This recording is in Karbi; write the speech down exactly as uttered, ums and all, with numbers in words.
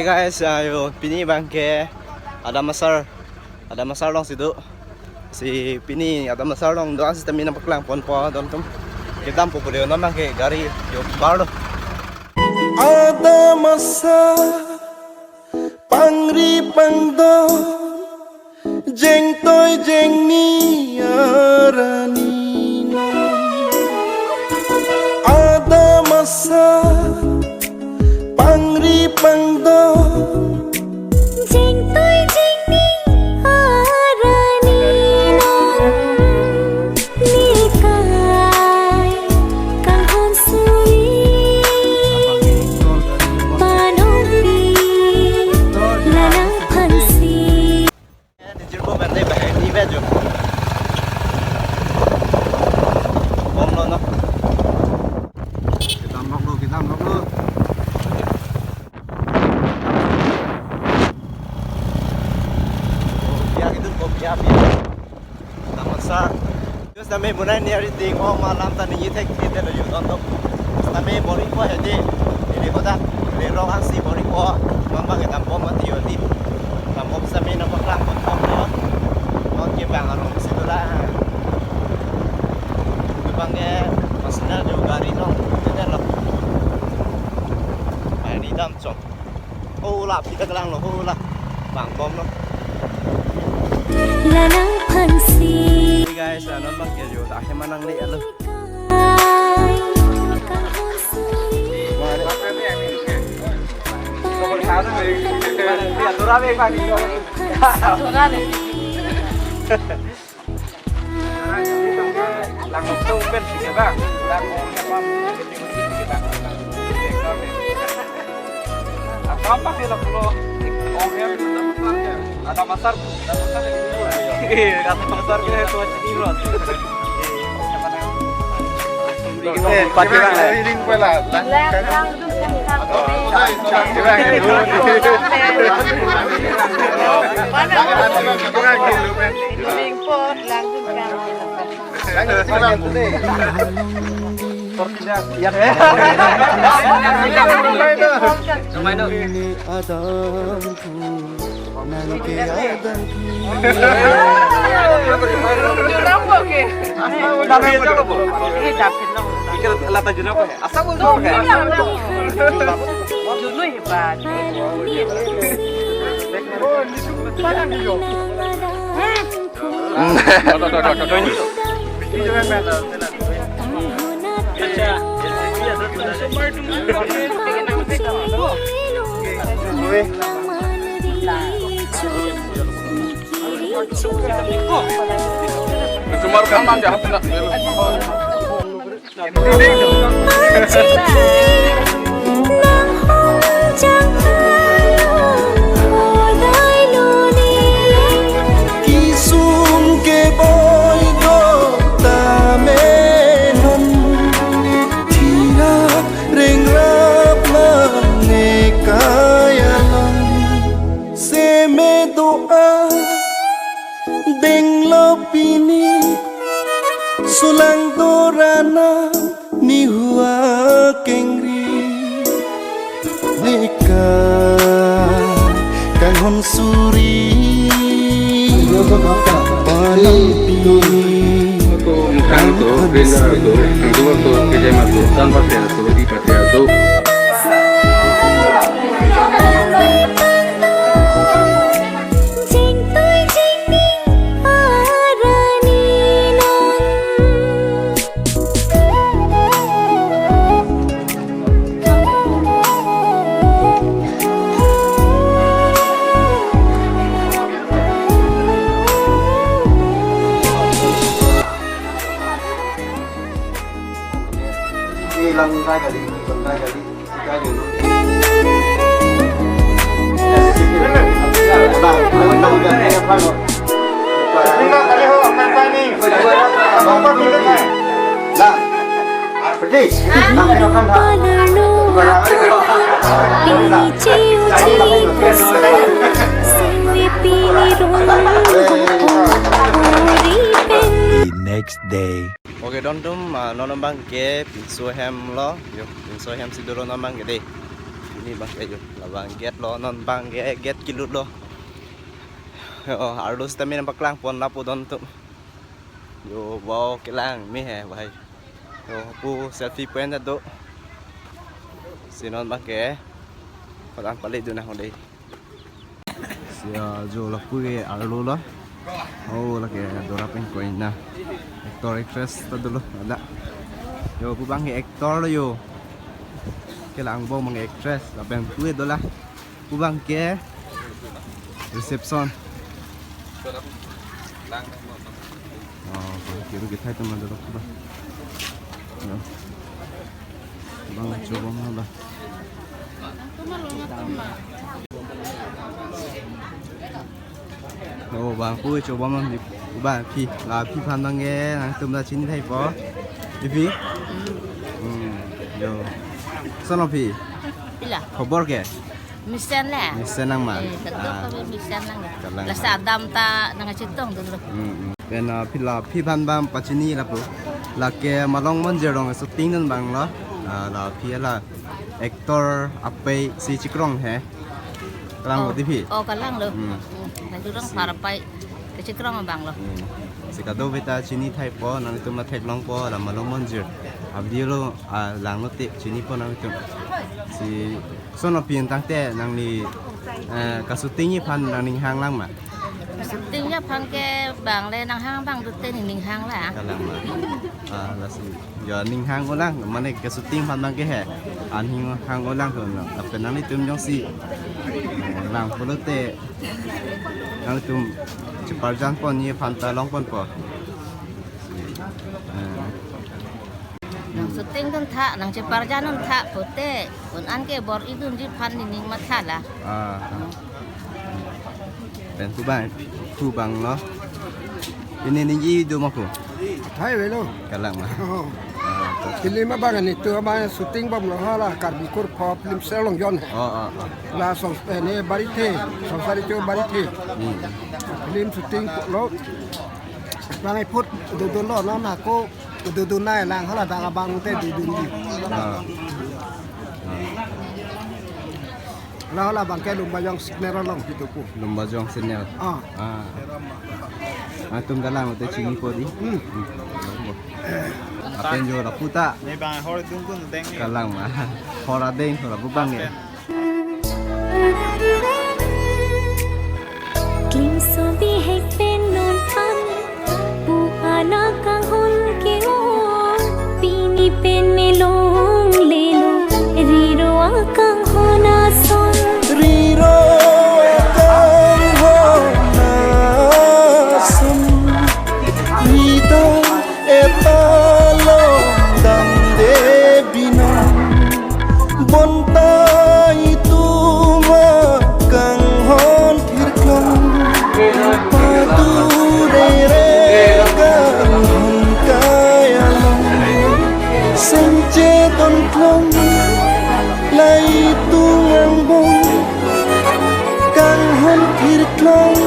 Guys, ayo, pini abangke Adam Asar, Adam Asar alongsi do. Si pini Adam Asar along do-an sitame nangpaklang ponpo don atum. Kedampo pule non abangke gari yo bar lo. Adam Asar, pangri pangdon, jengtoi jengni arani non. Adam Asar, pangri pangdon, jengtoi jengni arani non. Nekai kanghon suri, panopi la nangphansi. Nijirpo bende bahai ni bejo. Bom lo no. Kedam rok lo, kedam rok lo. Biar gitu, biar, biar. Adam Asar. Terus nami bunai ni hari tinggal malam tadi nyitek kita lo yun untuk. Nami boring ko hedi. Ini kota, ini rong ansi boring ko. Mamba kita bom mati yun di. Bom sami nangpaklang bom bom lo. Bom ke bang arong situ la. Bang ke masih ada juga rinong. Kita lo. Ini dam chong. Hula, pita kelang lo, hula. Bang bom lo. La nangphansi. Hey guys, anon bang kerjo, tak heman nang le alo. Aturan eh, Pak. Aturan eh. Langsung open sih, Bang. Langsung open. Apa apa sih lo, lo? Oh, ya. Adam Asar. Iya, Adam Asar kita itu masih di luar. Empat orang lah. Ini pula. Langsung kan. Cuma rekaman, jangan kena. Kisung ke boi do tame non, thira rengrap lang nekai alam. Seme do-an denglo pini, sulang dorana nihu akengri. Nekai kanghon suri, panopi. Mukhang to, benda to, dua to, kejai mato, tanpa tiada to, di patia to. The next day. Oke, don atum, ah, non abangke pinso ahem lo, yo, pinso ahem si dolo non abangke dei. Ni bang ke jo, labang gate lo, non bang ke gate kelut lo. Yo, arlo sitame nangpaklang pon lapu don atum. Yo, wow, kelang me he, bhai. Yo, pu selfie point ta do. Si non bang ke, kolang pali dun nang dei. Si, ah, jo lapu ke arlo lo. Oh, lake dora pen koina. Actor actress ta dolo, ada. Yo, pu bang ke actor lo yo. Kelang bom bang actress, lapen pu ke dola. Pu bang ke reception. Oh, bang ke ru ke thai teman dolo pu bang. Ya. Bang coba mana bang. Oh, bang pu coba mana di bang phi la phi aphan bang ke nangtum ta chini thaipo. Di phi? Hmm, yo. Koson lo phi? Pila. Khobor ke? Mesen le. Mesen nang ma? Eh, kedo Ah. kami mesen nang. Kalang. Lasi adam ta nangchetong dolo. Hmm, hmm. Pen, ah, phi la phi aphan bang pachini lapu. Lake Malong Monjir along shooting dun bang lo. Ah, la phi la actor apei si chekrong he. Kalang lo Oh. di phi? Oh, kalang lo. Hmm. Hmm. Nang durang Si. Para pai ke chekrong bang lo. Hmm. Si kadokave ta chini thaipo, nangtum ta theklongpo, la Malong Monjir. Abdi lo, ah, lang lote chinipo nangtum. Si koson lo pin tangte nangli, eh, kashooting aphan nangning hang lang ma? Shooting aphan ke bang le nang hang bang dute ning ning hang la. Kalang ma. Ah, lasi. Ya ning hang olang, mane kashooting aphan bang ke he. An ning hang olang ko na. Lapen nanglitum jongsi, eh, lang pulote nangtum cheparjan pon ni aphan ta long ponpo. Eh. Nang shooting dun tha, nang cheparjan dun tha pute. Un an ke bor-i dunji aphan ning ning matha la. Ah. Pen pu bang, pu bang lo. Pini ningje do ma pu? Thai avelo. Kalang ma. Oh. Ah, to. Film abang ni tu abang shooting bom lo hala Karbi Kurpho film Sri Lanka he. Oh, oh, oh. La song, eh, ne Barithe, Songsari Cho Barithe. Hmm. Film shooting lo. Bang iput dodon lo non ako dodon nai lang hala dak abang te dodon di. Ah. Ah. La hala bang ke Lumbajong signal along gitu pu. Lumbajong signal. Ah. Ah. Atum kalang te chinipo di. Hmm. Hmm. Lapen jo lapu ta. Ne bang hor dungkun deng ni. Kalang ma. Hor adeng hor lapu bang ya. Klingso bihek pen non an, pu-an akanghon ke-ong, pini pen me longlelo, riro akanghon ason. Riro akanghon ason, nita epalong damde binong. Bonta itum akanghon thirklong, patu rere kanghon kai along. Sengche tonklong, la itum angbong kanghon thirklong.